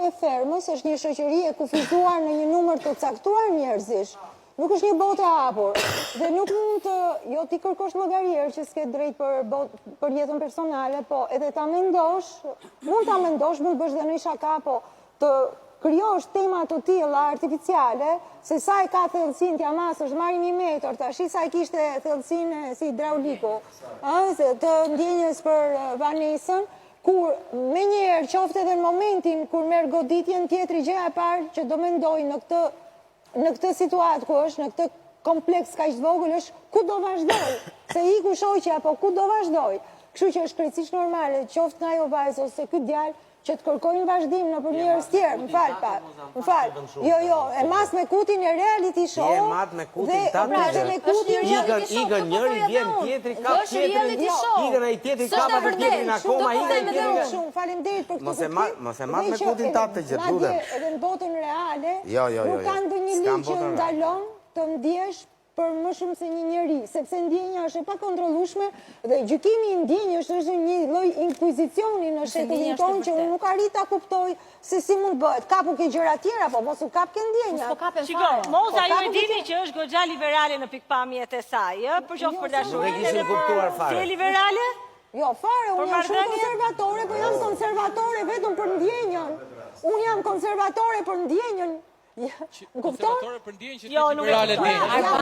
e fermës, është një shoqëri e kufizuar në një numër të caktuar njerëzish. Nuk është një botë e hapur dhe nuk mund të, jo t'i kërkosh llogari herë që s'ke drejt për botë, për jetën personale, po edhe ta mendosh, mund ta mendosh, mund të bësh dhe ndonjë shaka, po të krijosh tema të tilla artificiale, se sa e ka thellësinë t'ia masësh, marrim një metër, tash sa e kishte thellësinë si hidrauliku, ë, se të ndjenjës për Vanesën, kur menjëherë qoftë edhe në momentin kur merr goditjen tjetri gjëja e parë që do mendoj në këtë në këtë situatë ku është, në këtë kompleks kaq të vogël është ku do vazhdoj, se iku shoqja, po ku do vazhdoj. Kështu që është krejtësisht normale, qoftë nga ajo vajzë ose ky djalë që të kërkojnë vazhdim nëpër njerëz tjerë, më fal pa, më fal. Jo, jo, e mas me kutin e reality show. Je mat me kutin dhe, tatë pra, dhe me kutin Ikën, ikën njëri, vjen tjetri, kap tjetrin, ikën ai tjetri, kap atë tjetrin akoma, ikën ai tjetri. Shumë faleminderit për këtë Mos e ma, mos e mat me kutin tatë të gjithë, lutem. Madje edhe në botën reale, jo, jo, jo, nuk ka ndonjë ligj që ndalon të ndjesh për më shumë se një njeri, sepse ndjenja është e pakontrollueshme dhe gjykimi i ndjenjës është një lloj inkuizicioni në shekullin tonë që unë nuk arrij ta kuptoj se si mund bëhet. Kapu ke gjëra tjera, po mos u kap ke ndjenja. Po kapen Shiko, fare. Moza Po, ju e kapu dini ke- që është goxha liberale në pikpamjet e saj, ë, për qoftë për dashurinë. Nuk e kishin edhe për- kuptuar fare. Si je liberale? Jo, fare, unë Për jam shumë marrëdhënie? konservatore, po jam konservatore vetëm për ndjenjën. Unë jam konservatore për ndjenjën. Më kupton? Konservatore për ndjenjën që Jo, ti nuk e liberale kuptoj. ti. Jam.